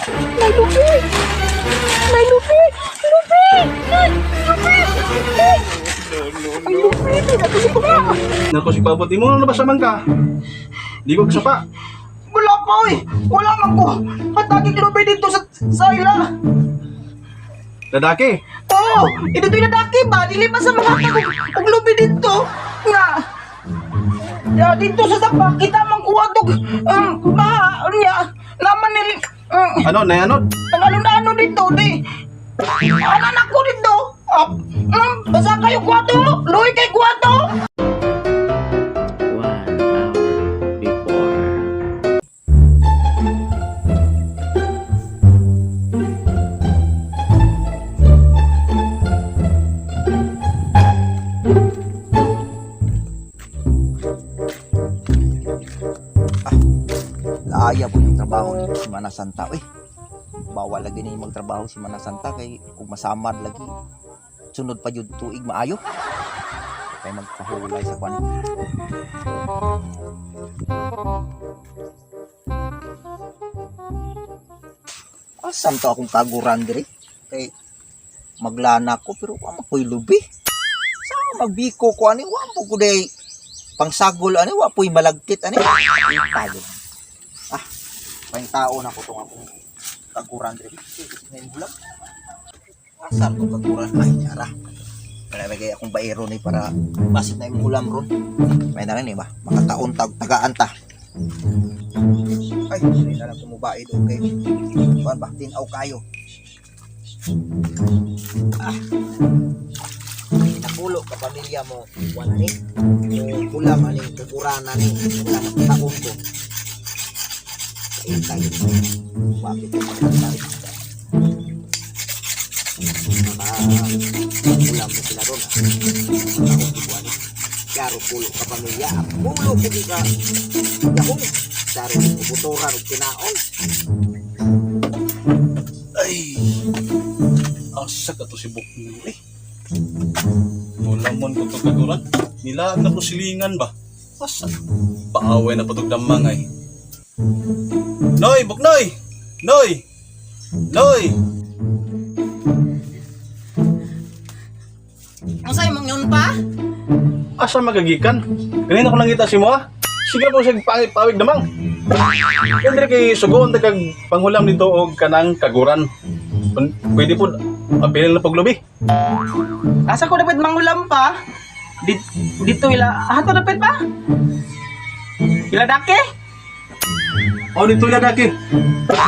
Nay, lubi! Nay, lubi! Lubi! Nay, lubi! Nay! Ay, lubi! Pinatuloy ko na! Nako si Pabot, imo na nabasa man ka. Di ko kasapa. Wala pa, oy! Wala man ko! Hatagig lubi dito sa ila! Ladaki. Oo! Ito ito'y nadaki ba? Dili pa sa mga tag og lubi dito! Nga! Ya, dito sa sapa, kita man kuha tog baha, niya, naman nil, Ano, nayanod? ang ano dito, di. Ano na ko dito? Ah, basa kayo kuwato! Luwi kay kuwato! 1 hour before. Laaya po yung trabaho ni Semana Santa. Uy, bawal lagi ni magtrabaho si Mana Santa kay kung masamad lagi sunod pa jud tuig maayo. Kay magpahulay sa kwan. Asam to akong kaguran diri? Kay maglana ko pero wa man ko'y lubi. Sa magbiko ko ani wa po ko day pangsagol ani wa po'y malagkit ani. Pagod. Ah, pang tao na ko tong akong kaguran diri. Ngayon bulag. Asar ko kaguran ay ara. Palagay akong bairo ni para basit na yung ulam ron. May na lang ni ba? Makakaon tag tagaan ta. Ay, hindi na lang kumubaid okay. Kuan ba tinaw kayo. Ah. Napulo ka pamilya mo wala ni. Mo ulam ani kaguranan ni. Wala makakaon ko. Kain tayo. Wapit ko pagkatay. Mga ulam mo sila ron. Ah. Taon ko ani. Klaro pulo ka pamilya. Ang pulo ko di ka. Yahong. Klaro ko butoran og kinaon. Ay. Asa ka to si Bukno eh. Wala mon ko to kaguran. Nilaag na ko silingan ba? Asa? Paaway na patog damang ay. Noy, Buknoy! Noy! Noy! Ang sa'yo mong yun pa? Asa magagikan? Ganina ko nangita si Moa. Sige po siya pawig, pawig damang. Kaya kay sugoon ta kag panghulam nito og kanang kaguran. Pwede po apilin na paglubi. Asa ko dapat mangulam pa? Dito ila, ato dapat pa? Ila dake? O dito na daki.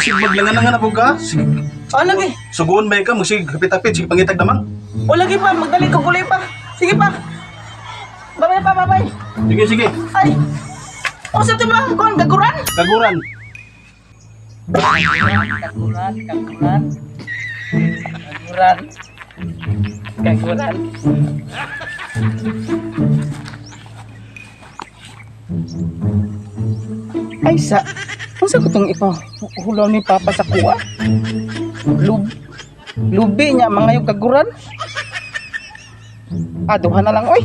Sige maglangan na po ka. Sige. O lagi. Sugoon ba ka musig hapit-hapit sige pangitag damang. O lagi pa, magdali ko gulay pa. Sige pa. Babay pa, babay. Sige sige. Ay. O sa ito ba? Kuan, gaguran? Kaguran. Kaguran, kaguran. Kaguran. Kaguran. Ay sa, unsa ko tong ipa hulaw ni Papa sa kuha? Lub, lubi niya mga yung kaguran. Ah, duha na lang oy.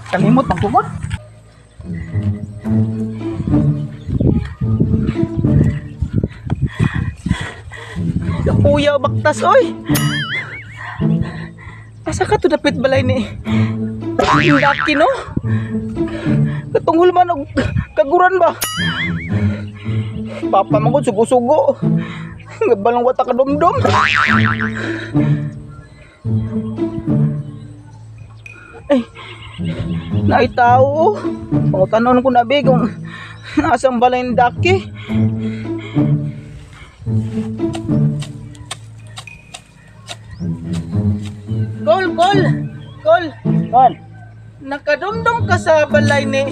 Kalimot ang tubod. Kapuyaw baktas oy. Asa ka to dapit balay ni Indaki no? Katunghol man og kaguran ba? Papa man gud sugo-sugo. Gabalong wata ka dumdum. Ay, naay tao. Pangutanon ko na be kung nasang balay ni Daki. Kol, kol, kol. Kol, Nakadumdum ka sa balay ni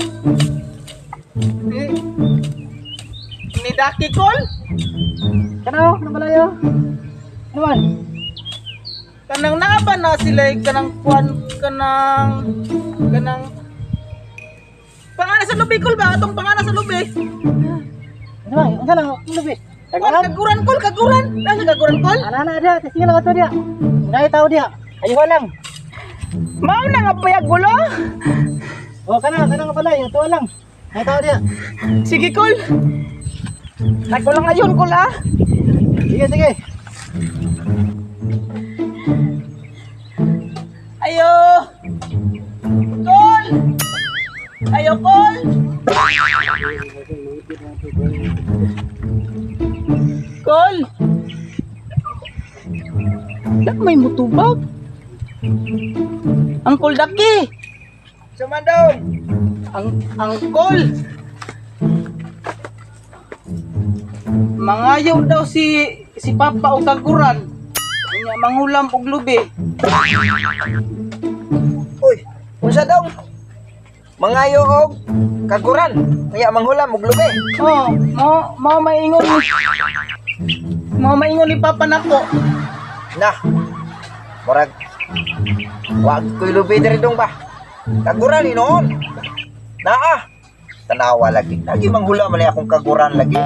Daki Kol? kanaw, nabalayo. Ano man? Kanang naa ba na sila kanang kwan kanang kanang pangana sa lubi kol ba atong pangana sa lubi? Ano man? Unsa lang ang lubi? Kwan, Kaguran? kaguran kol, kaguran. Nasa kaguran kol? Ana ana dia, testing lang ato dia. Unay tao dia. Ayuha lang. Mao na nga payag gulo. O kana, kana nga balay, ato lang. Nay tao dia. Sige kol. Nagkulang ngayon kol ha. Sige, sige. Ayo! Kol! Ayo, Kol! Kol! Dak may mutubag. Ang kol daki. Sumandong! Ang kol. Mangayaw daw si Papa og kaguran. Unya manghulam og lubi. Uy, unsa dong? Mangayo og kaguran. Kaya manghulam og lubi. Oh, mo maingon ni Papa nako. Na. Murag wag ko'y lubi diri dong ba. Kaguran ni noon. Naa. Tanawa lagi. Lagi manghula man ni akong kaguran lagi.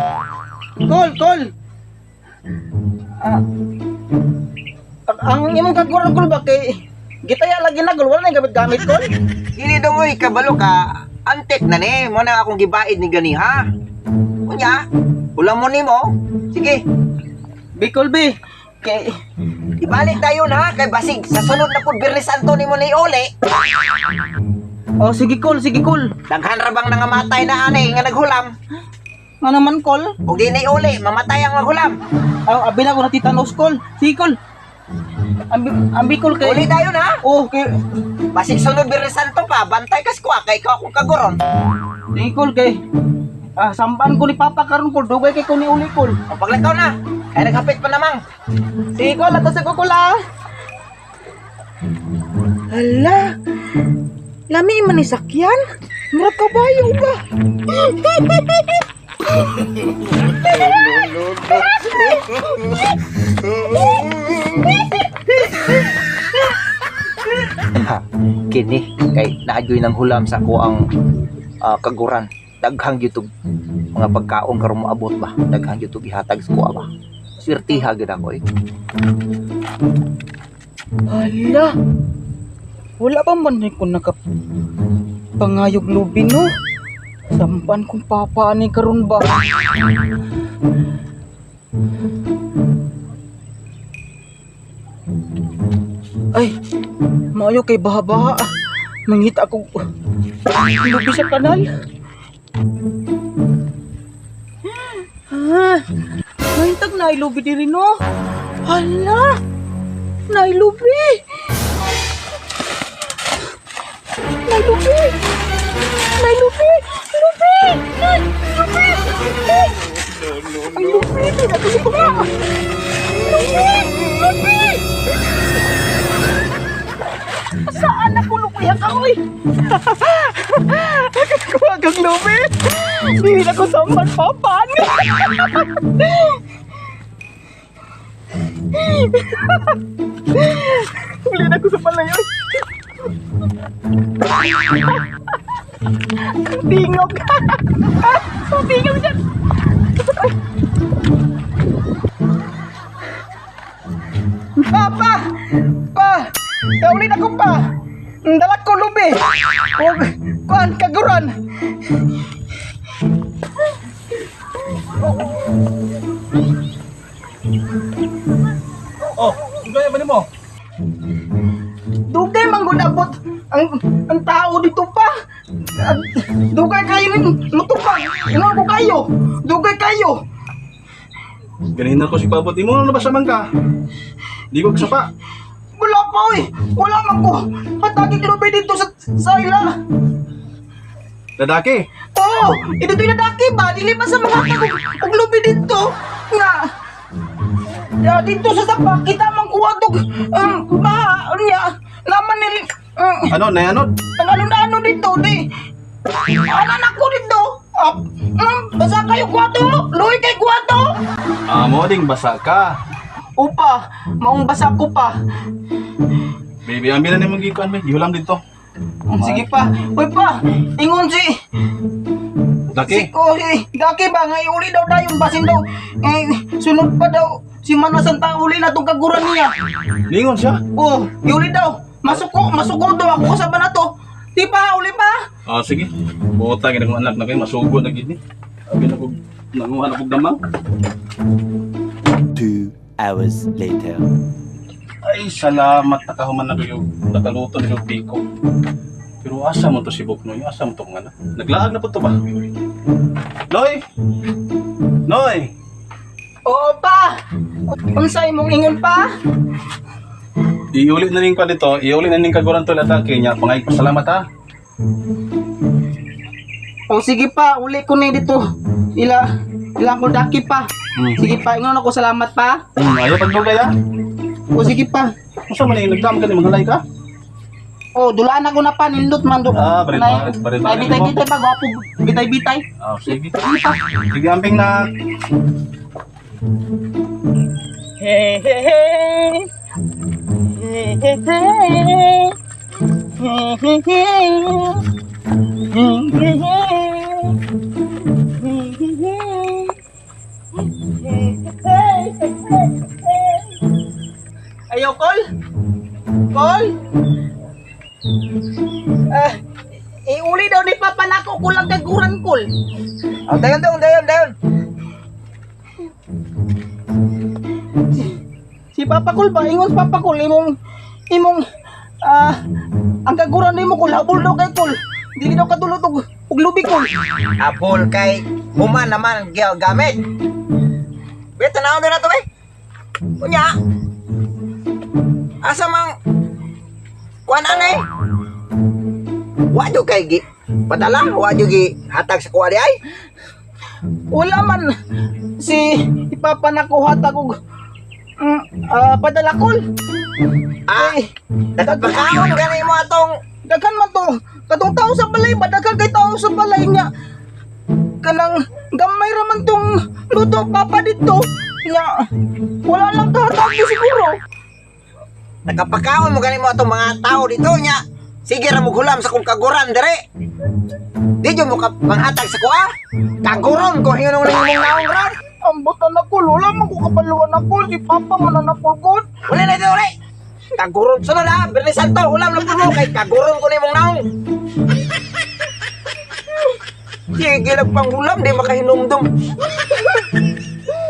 Kol, kol. Ah, ang imong kaguran kol ba kay gitaya lagi na gol wala na gamit-gamit kol. Dili dong oy kabalo ka. Antik na ni mo na akong gibaid ni ganiha. Unya, ulam mo nimo. Sige, Bicol be. Kay ibalik tayo na ha kay basig sa sunod na pud Biyernes Santo nimo ni uli. Oh, sige kol, sige kol. Daghan ra bang nangamatay na ani nga naghulam? Nga naman kol. Ug di ni uli, mamatay ang maghulam. Aw, abi na ko natitanos kol. Sige kol. Ang Bicol kay Uli tayo na. Oh, kay Basig sunod Biyernes Santo pa, bantay kas kuha kay ikaw akong kaguron. Sige kol kay ah, sampan ko ni Papa karon kol, dugay kay ko ni uli kol. O paglakaw na. Kay naghapit pa namang. Sige kol, ato sa kukul ah. Hala. Lami man ni sakyan. Murag kabayo ba? Ha, kini kay naadyoy ng hulam sa ko ang kaguran. Daghang gyud mga pagkaon karon moabot ba. Daghang gyud gihatag sa kuha ba. Swerte ha gyud ako eh. Hala. Wala pa man ni ko naka pangayog lubi no. Sampan kong papa ani karon ba. Ay, maayo kay baha-baha. Ah. Mangita ako lubi sa kanal. Ah, mahintag na ilubi diri no. Hala! Nailubi! Nailubi! Nailubi! Lubi! Lubi! Lubi! Ang lubi! Pinatuloy ko na! Lubi! Lubi! Saan ako lukuya ka, oy? Nakakuha kang lubi! Hindi na ko sampan papan! Huli na ko sa palayo. Ang tingog. Ang tingog dyan. Papa! Pa! Kaulin ako pa! Dalak ko lubi! Huwag! Kuan, kaguran! Oh, gaya ba nimo? Dugay man gud abot ang tao dito pa. Dugay kayo nin mutupag. Ingon ko kayo. Dugay kayo. Ganin na ko si Pabot. Imo na ba sa man ka? Di ko kasapa. Wala pa oy. Wala man ko. Hatagig lubi dito sa ila. Dadaki. Oo, ito na daki ba? Dili pa sa mga tag og lubi dito. Nga ya, dito sa sapa kita man kuha tog baha niya naman nil Ano, nayanod? ang ano dito di. Ano na ko dito? Ah, basa kayo kwato? Luwi kay kwato? Amo ding basa ka. Upa, maong basa ko pa. Baby, ambil na nimo gikuan be. Gihulam dito. Sige pa. Uy pa, ingon si Daki. Si, oh, si, daki ba nga iuli daw tayong basin daw. Eh, sunod pa daw si Manasan ta uli na tong kaguran niya. Ningon siya. Oh, iuli daw. Masuko, masuko daw ako sa na to. Di pa, uli pa. Ah, sige. Buta gid akong anak na kay masugo na gid ni. Abi na ko Nanguha na kog damang. 2 hours later. Ay, salamat nakahuman na kayo. Nakaluto na yung biko. Pero asa mo to si Buknoy? Asa mo to nga na? Naglaag na po to ba? Noy! Noy! Oo pa. Unsa imong ingon pa? Iuli na rin pa dito. Iuli na rin kaguran to latake niya. Pangay pasalamat ha. O sige pa, uli ko ni dito. Ila ilang ko daki pa. Sige pa, ingon ako salamat pa. Ayaw pagdugay ha. O sige pa. Unsa man yung nagdam ka ni mga ka? O dulaan ako na pa nindot man do. Ah, barit, barit, barit, Ay barit. bitay-bitay pa gwapo. Bitay-bitay. Ah, sige. Sige, amping na. Hey hey hey. Hey hey hey. Hey hey hey. Hey hey hey. Hey hey hey. Hey hey hey. Ayaw, Kol? Kol? Ah, iuli daw ni Papa nako kulang kaguran, Kol. Oh, dayon dayon dayon dayon. Si Papa Kol ba? Ingon si Papa Kol, imong imong ah ang kaguran nimo Kol, habol daw kay Kol. Dili daw kadulot og lubi Kol. Abol kay human naman gamit. Wait, tanaw na to eh. Unya. Asa mang kuan anay? Wa jud kay gi padala, wa jud gi hatag sa kuha di ay. Wala man si Papa nako hatag og padala Kol. Ah, Ay, nagpakaon gani mo atong daghan man to. Katong tao sa balay ba daghan kay tao sa balay nga. Kanang gamay ra man tong luto Papa dito. Nga wala lang kahatag siguro. Nakapakaon mo gani mo atong mga tao dito nya. Sige ra mo hulam sa kong kaguran dire. Di jud mo ka panghatag sa kuha. Kaguron ko hinon nang imong naong ron. Ambot na nako, wala man ko kabaluan ako. Si Papa man na nako gud. Uli na ito, uli! Kaguron, sunod ha, Bernie Santo, ulam lang po mo, kay kaguron ko na imong naong. Sige lang pang hulam, di makahinumdum.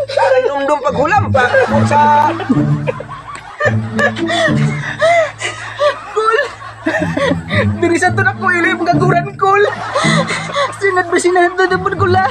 Makahinumdum pag hulam, pa sa. Kul! Dirisan to na ko, ilay mga guran, Kul! Sinad ba sinad na naman, Kul, ah?